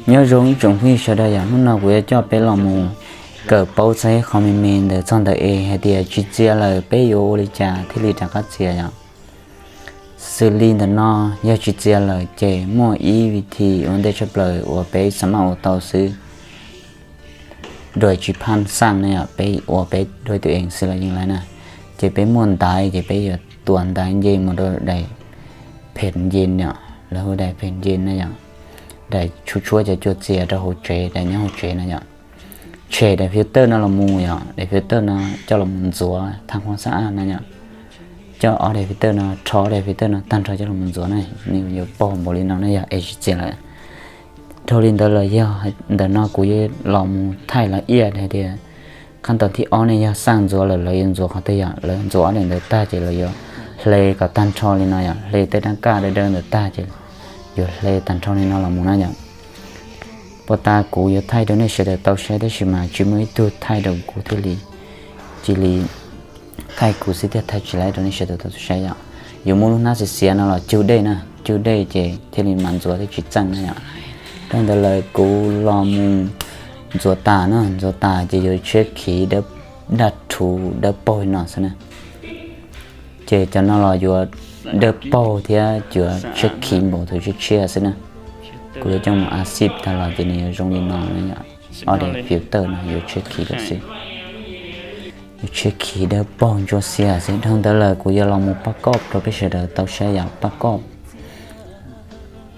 Nyob zoo ib tsoom phooj ywg sawv daws yom, hnub no kuv yuav coj peb los mus kawm paub txog ib qho me me ntawm txog ntawm es hais tias tsis txias lawm peb yuav ua li cas thiaj li rov qab txias yom. Xws li ntawm no, yog tsis txias lawm ces muaj ib vim thi ua ntej tshaj plaws uas peb xav maj ua tau xwb, dua tsis phaj xaj ne yom, peb ua peb dua tus ees xwb los yeej laib na. Ces peb muaj ntaiv ces peb yuav tuam ntaiv nce mus rau daim phem nce yom, lawv hu daim phem nce na yom, daim tshuab tshuab cov cua txias rau hauv tsev, daim nyob hauv tsev na yom. Tshem daim filter no los mus yom, daim filter no coj los mus ntxuav thaj qhuab xab aj na yom. Coj ob daim filter no, rho ob daim filter no tag nrho coj los mus ntxuav na, nws yuav paug npaum li no na yog es tsis txias lawm. Dhau li ntawd los yog ntawm no kuv yuav los mus thaij los iaj hais tias qhab ntau thib ob ne yog xaj ntxuav lawm lawv yuav ntxuav qhov twg yom, lawv ntxuav ob daim ntawd tag ces lawv yuav hle kom tag nrho li no yom, hle tej dab kaj dawb dawb ntawd tag ces yuav hle tag nrho li no los mus na yom. Puag ta kuv yuav thaij rau nej sawv daws tau saib tab sis mas tsis muaj ib tug thaij rau kuv thiaj li, cia li thaij kuv xwb thiaj thaij tsis laib rau nej sawv daws tau saib yom. Yuav muaj lub hnab xiav xiav no los cug dej na, cug dej ces thiaj li mam ntxuav thiaj tsis txeej na yom. Dhau ntawd lawm kuv los mus ntxuav tas na, ntxuav tas ces yuav tshiab khiv daj rhuv dawb paug no xwb na. Ces cov no los yuav dawb paug thiab yuav tshiab khiv npaum tus tshiab tshiab xwb na. Kuv yuav coj mus a xij tag los ces nws yuav zoo li no, ob daim filter no yuav tshiab khiv lawm xwb. Yuav tshiab khiv dawb paug ntsuab xiab xwb. Dhau ntawd lawm kuv yuav los mus pab koj rau peb sawv daws tau saib yom, pab koj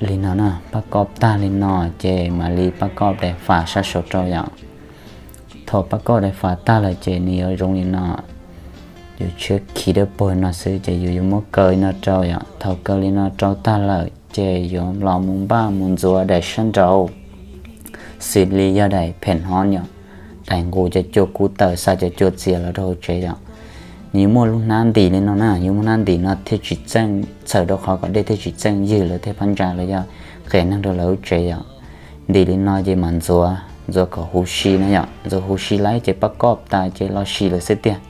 li no na, pab koj tag li no ces mam li pab koj daim fas sab saud rau yom. Thaum pab koj daim fas tag lawm ces nws yuav zoo li no, yuav tshiab khiv dawb paug no xwb ces yus yuav muab kaw li no rau yom. Thaum kaw li no rau tag lawm ces yuav los mus npaj mus ntxuav daim sab nraud, xws li yog daim phem hov yom, daim nqus cov cua kub tawm xa cov cua txias los rau hauv tsev yom. Nws yuav muaj lub hnab ntim li no na, yuav muaj hnab ntim no thiaj tsis txeej, txhawm rau qhov kom dej thiaj tsis txeej ywg lawv tej phab ntsa los yog qias neeg rau lawv lub tsev yom. Ntim li no ces mam ntxuav, ntxuav kom huv si na yom, ntxuav huv si laib ces pab koj tas ces los sim lawm xwb tiag.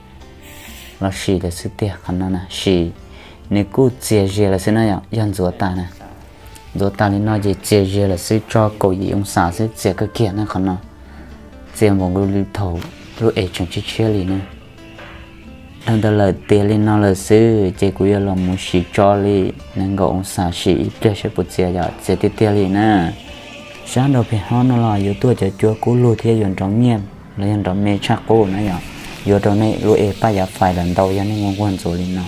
Los sim lawm xwb tiag, qhov no na sim, nws kuj txias zias lawm xwb na yom, yog ntxuav tas na. Ntxuav tas li no ces txias zias lawm xwb, tso kaum yim oo xas xwb, txias kawg kiag na qhov no. Txias npaum nkaus li thaum lub es tseem tshiab tshiab li na. Dhau ntawd lawm tiav li no lawm xwb ces kuv yuav los mus sim tso li nees nkaum oo xas sim ib pliag saib puas txias yom, txias tiag tiag li na. Sab nraud pem hov no los yuav tuaj cov cua kub lug thiab yuav nrov nyiaj los yog nrov me tshaj qub na yom. Yuav rau nej lub es paj yav fais lawm ntau yog nej muaj nquag ntxuav li no.